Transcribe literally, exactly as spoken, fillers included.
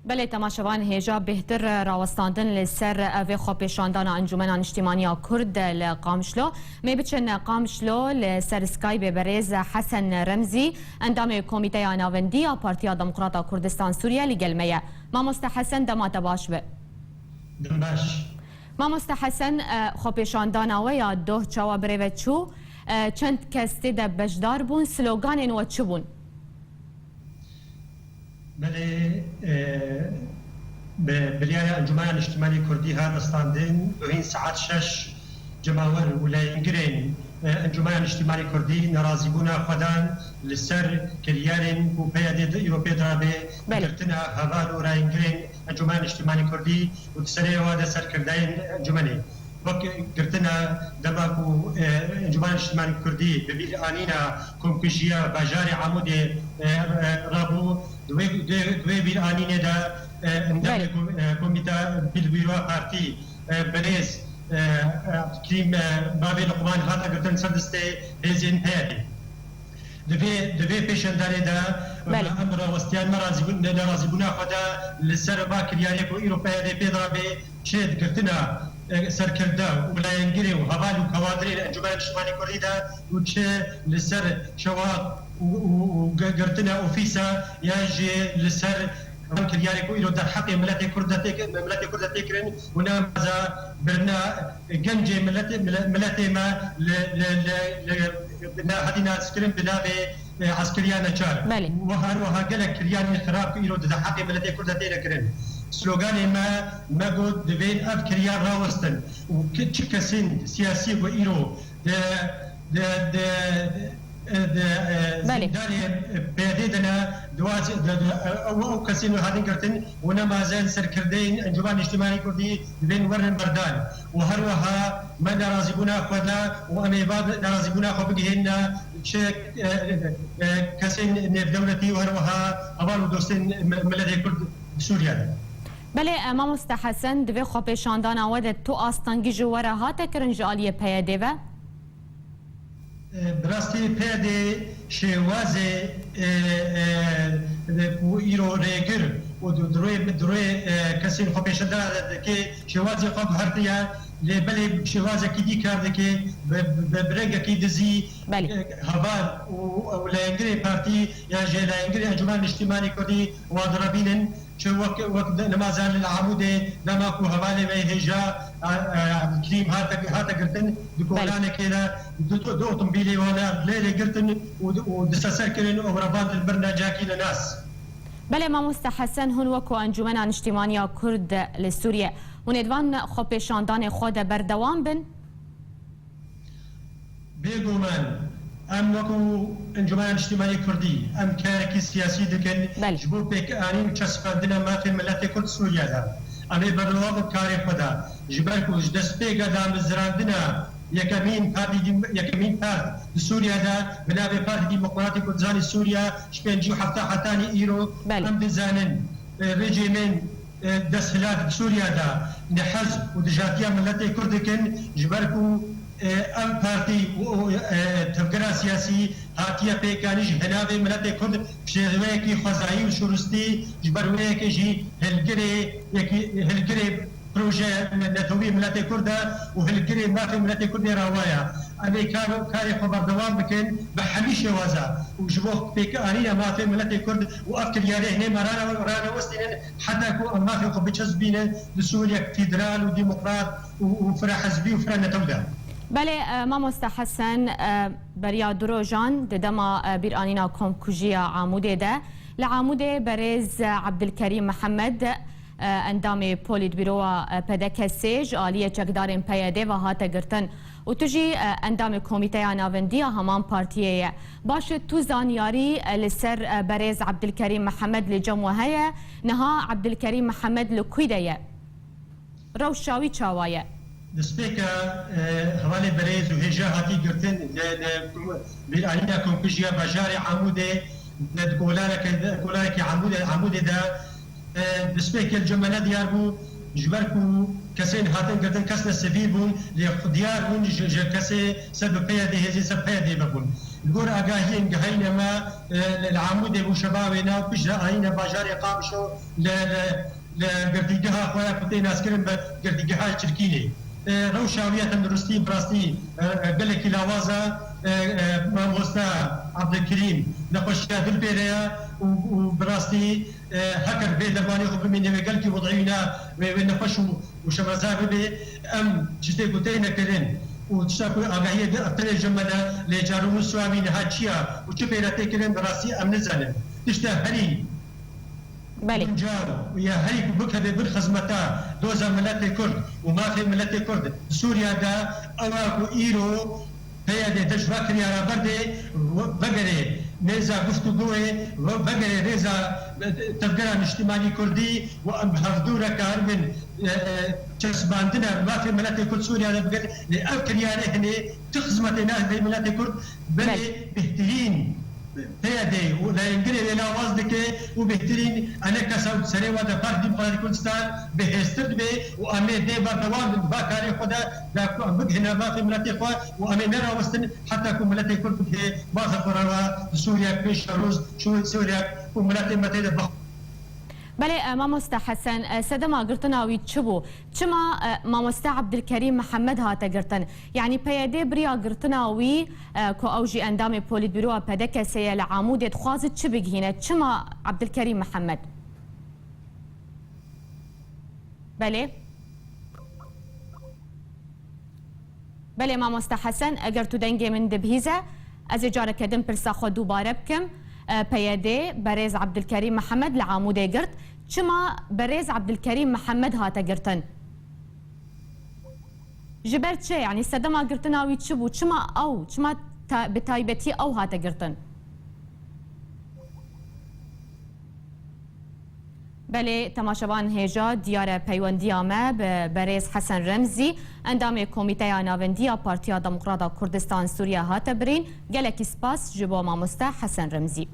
Belê temaşevan, hêja bêhtir rawestandin li ser vê xwepêşandana Encûmena Niştîmaniya Kurd li Qamişlo. Mê biçin Qamişlo, li ser Skype berêz Hesen Remzî, endamê Komîteya Navendî ya Partiya Demokrata Kurdistan Sûriye li gel me ye. Mamoste Hesen, dema te baş be. Dem baş. Mamoste Hesen, e, xwepêşandana we ya doh çawa birêve çû? E, çend kes tê de beşdar bûn? Sloganên we çi bûn? Belê, e, bi biryara Encûmena Niştimanî Kurdî hat standin, dohîn saet şeş cemawer û leyengirên, e, Encûmena Niştimanî Kurdî nerazîbûna xwe dan li ser kiryarên ku P Y D di îro pê dirabe, Belê. Girtina heval û rayengirên Encûmena Niştimanî Kurdî û di serê wa de serkirdeyên encûmenê. Wek girtina dema ku, e, Encûmena Niştimanî Kurdî bi bîr anîna komkujiya bajarê Amûdê, e, e, rabû, di wê, di, di wê bîr anînê de, e, endamê Belê. kom-, e, komîta bîrbîroya partî, e, birêz, e, e, Abdulkerîm, e, Bavê Luqman hate girtin ser destê hêzên P Y D. Di vê, di vê pêşendanê de Belê. Em rawestiyan nerazîbûn-, nerazîbûna xwe de li ser va kiryarê ku îro P Y D pê dirabe, çi girtina, e, serkirde û layengirê û heval û kewadirê li Encûmena Niştimanî Kurdî de û çi li ser şewa û, û, û gi-, girtina ofîsa yan jî li ser van kiryarê ku îro derheqê miletê Kurd de tê-, miletê Kurd de tê kirin û ne maza birina gencê miletê, mile-, miletê me li, li, li, li, bi na-, hatî naskirin bi navê, e, eskeriya neçar. Belê. Û her wiha gelek kiryarên xirab ku îro di heqê miletê Kurd de têne kirin. Sloganê me, me got, divên ev kiryar rawestin û ki-, çi kesên siyasî ku îro di, di, di, di, e, di, e, Belê. Zîndanê, e, P Y D de ne, di wa zî-, di, di, e, ew, ew kesên hatin girtin û ne mazen serkirdeyên Encûmena Niştimanî Kurdî divên werin berdan û her wiha me nerazîbûna xwe da û em ê va nerazîbûna xwe bigihîne çi, e, e, kesên nêvdewletî û her wiha heval û dostên mi-, miletê Kurd di Sûriye de. Belê, e, mamoste Hesen, di vê xwepêşandana we de tu astengî ji we re hate kirin ji aliyê P Y D ve? E, bi rastî P Y D şêwazê, e, e, e, ku îro rêgir û di, di rûyê, di rûyê, e, kesên xwe pêşe da dike, şêwazê xwe guhertiye, lê belê şêwazekî dî kar dike, bi, bi, bi rengekî dizî, Belê. e, heval û, û leyengirê partî yan jî leyengirê Encûmena Niştimanî Kurdî wa direvînin. Çi wek, wek de, nimaza li Amûdê dema ku hevalê me hêja, e, e, Abdulkerîm hate, hate girtin, di Belê. Kolanekê de du, du otomobîlê wan lê lê girtin û, û diseser kirin û revandin birine cihekî nenas. Belê, mamoste Hesen, hûn weko Encûmena Niştîmaniya Kurd li Sûriye, hûn ê di van xwepêşandanê xwe de berdewam bin? Bêguman, em wekû Encûmena Niştimanî Kurdî, em karekî siyasî dikin Belê. Ji bo pêkanîn û çespandina mafê miletê Kurd Sûriye de. Em ê berdewam bin karê xwe de. Ji ber ku ji destpêka damezrandina yekemîn partî dîm-, yekemîn part di Sûriye de bi navê Partî Demokratî Kurdistanê Sûriye ji pêncî û heft hetanî îro Belê. Em dizanin, e, rejîmên e, desthilat di Sûriye de nehez û dijatiya miletê Kurd dikin, ji ber ku, e, ev partî û, û, e, tevgera siyasî hatiye pêkanî ji hinavê miletê Kurd, ji wê yekî xwezayî û şuristî, ji ber wê yekê jî hilgirê yekî, hilgirê proje netewî miletê Kurd e û hilgirê mafê miletê Kurd ê rawa ye. Em ê kar, karê xwe berdewam bikin bi hemî şêwaza û ji bo pêkanîna mafê miletê Kurd û ev kiryarê hinê me rane-, ranewestînin. Heta ku em mafê xwe biçesbîne di Sûriyek federal û demokrat û, û firehizbî û firenetew de. Belê, e, mamoste Hesen, e, beriya du rojan di dema, e, bîranîna komkujiya Amûdê de, li Amûdê berêz, e, Ebdilkerîm Mihemed, e, endamê Polîtbîroya, e, P D K S ji aliyê çekdarên P Y D ve hate girtin. Û tu jî, e, endamê Komîteya Navendî ya heman partiyê ye. Baş e, tu zanyarî, e, li ser, e, berêz Ebdilkerîm Mihemed li cem we heye? Niha Ebdilkerîm Mihemed li kûy de ye? Rewşa wî çawa ye? Destpêka, e, hevalê berêz û hêja hatî girtin li, li bîranîna komkujiya bajarê Amûdê, di kolaneke, kolanekî Amûdê, Amûdê de, e, destpêkê li cem me nediyar bû, ji ber ku Kesên hatin girtin kes ne sivîl bûn, lê diyar bûn ji, ji kesê ser bi P Y D, hêzên ser P Y D ve bûn. Li gor agahiyên gihayîne me, e, li, li Amûdê bû şeva wêna û piştre anîne bajarê Qamişlo li, li, li girtîgeha xwe ya ku tê naskirin bi girtîgeha Çirkînê. E, rewşa wî ya tenduristî bi rastî, e, e, gelekî lawaz e. E, e, mamoste Abdulkerîm nexweşiya dil pê de ye û, û bi rastî, e, heker bê dermanê xwe bimîne wê gelkî wed'î wîna wê, wê nexweş û, û şeweza bibe. Em tiştê ku têne kirin û tişta ku agahiyê di ev tenê ji me de lê carû min sual wî niha çi ya û çi pê re tê kirin, bi rastî em nizanin. Tişta herî Belê. Guncaw û ya herî ku bikeve bin xizmeta doza miletê Kurd û mafê miletê Kurd di Sûriya de, ew a ku îro P Y D tişt va kiryara berdê, ve-, vegerê nêza guftûgoyê, ve-, vegerê rêza, e, tevgera niştimanî Kurdî û em hevdû re karibin, e, e, çesbandina mafê miletê Kurd Sûriya de bikin. Lê ev kiryarê hinê tu xizmetê nahêlê miletê Kurd, belê Belê. bêhtirîn P Y D û leyengirê wê lawaz dike û bêhtirîn enekesa û serê we de Partî Demokratîk Kurdistan bihêztir dibe û em ê dê berdewam bin va karê xwe de, da ku em bigihîne mafê miletê xwe û em ê nerawestin heta ku miletê Kurd bigihê mafê xwe re wa di Sûriya pêş roz, Sû-, Sûriya û miletê me tê de bixwe. Belê, e, mamoste Hesen, e, sedema girtina wî çi bû? Çima, e, mamoste Abdulkerîm Mihemed hate girtin? Yanî P Y D bi riya girtina wî, e, ku ew jî endamê polîtbîroya P D K S ye li Amûdê, dixwazit çi bigihîne? Çima Abdulkerîm Mihemed? Belê. Belê mamoste Hesen, eger tu dengê min dibihîze, ez ê careke din pirsa xwe dubare bikim. E, P Y D berêz Abdulkerîm Mihemed li Amûdê girt. Çima berêz Abdulkerîm Mihemed hate girtin? Ji ber çi? Yanî sedema girtina wî çi bû? Çima ew? Çima ta-, bi taybetî ew hate girtin? Belê, temaşevan hêja diyar e peywendiya me bi berêz Hesen Remzî, endamê Komîteya Navendî ya Partiya Demokrata Kurdistan Sûriye hate birîn. Gelekî spas ji bo mamoste Hesen Remzî.